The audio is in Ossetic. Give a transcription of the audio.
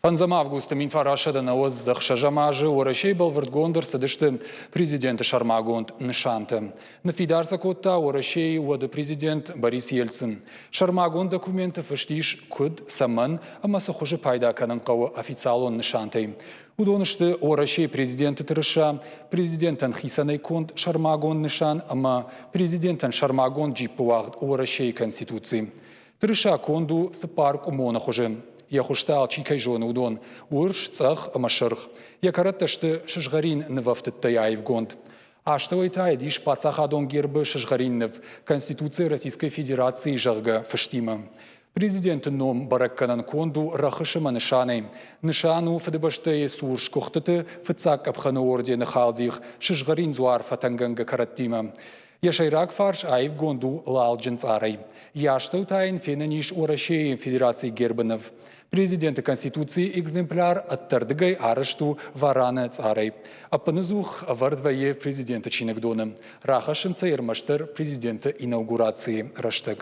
Фӕндзӕм августы 1996 азы Уӕрӕсейы бӕлвырдгонд ӕрцыдысты президенты сӕрмагонд нысантӕ. Ныффидар сӕ кодта Уӕрӕсейы уӕды президент Борис Ельцин. Сӕрмагонд документы фыст ис, куыд, цӕмӕн ӕмӕ цы хуызы пайда кӕнын хъӕуы официалон нысантӕй. Уыдон сты Уӕрӕсейы президенты тырыса, президентӕн хицӕнӕй конд сӕрмагонд нысан ӕмӕ президентӕн сӕрмагонд джиппы уагъд Уӕрӕсейы Конституци. Тырыса конд у цыппар къуымоны хуызы. Йӕ хуызтӕ алчи кӕй зоны, уыдон урс, цъӕх ӕмӕ сырх. Йӕ кӕрӕттӕ сты сызгъӕрин нывӕфтыдтӕй аивгонд. Астӕуӕй та ис паддзахадон гербы сызгъӕрин ныв Конституция Российской Федерации, зӕгъгӕ, фыстимӕ. Президенты ном бӕрӕггӕнӕн конд у рӕхысы ӕмӕ нысанӕй. Нысан у Фыдыбӕстӕйы цур сгуыхтыты фыццаг къӕпхӕны ордены халдих сызгъӕрин дзуар фӕтӕнгӕнгӕ кӕрӕттимӕ. Йӕ сӕйраг фарс аивгонд у лалджын цъарӕй. Йӕ астӕу та йын фенӕн ис Уӕрӕсейы Федерацийы гербы ныв. Президенты Конституцийы экземпляр ӕддӕрдыгӕй арӕзт у Вараны цъарӕй. Ӕппыныдзух ӕвӕрд вӕййы президенты чиныгдоны. Рахӕссынц ӕй ӕрмӕстдӕр президенты инаугурацийы рӕстӕг.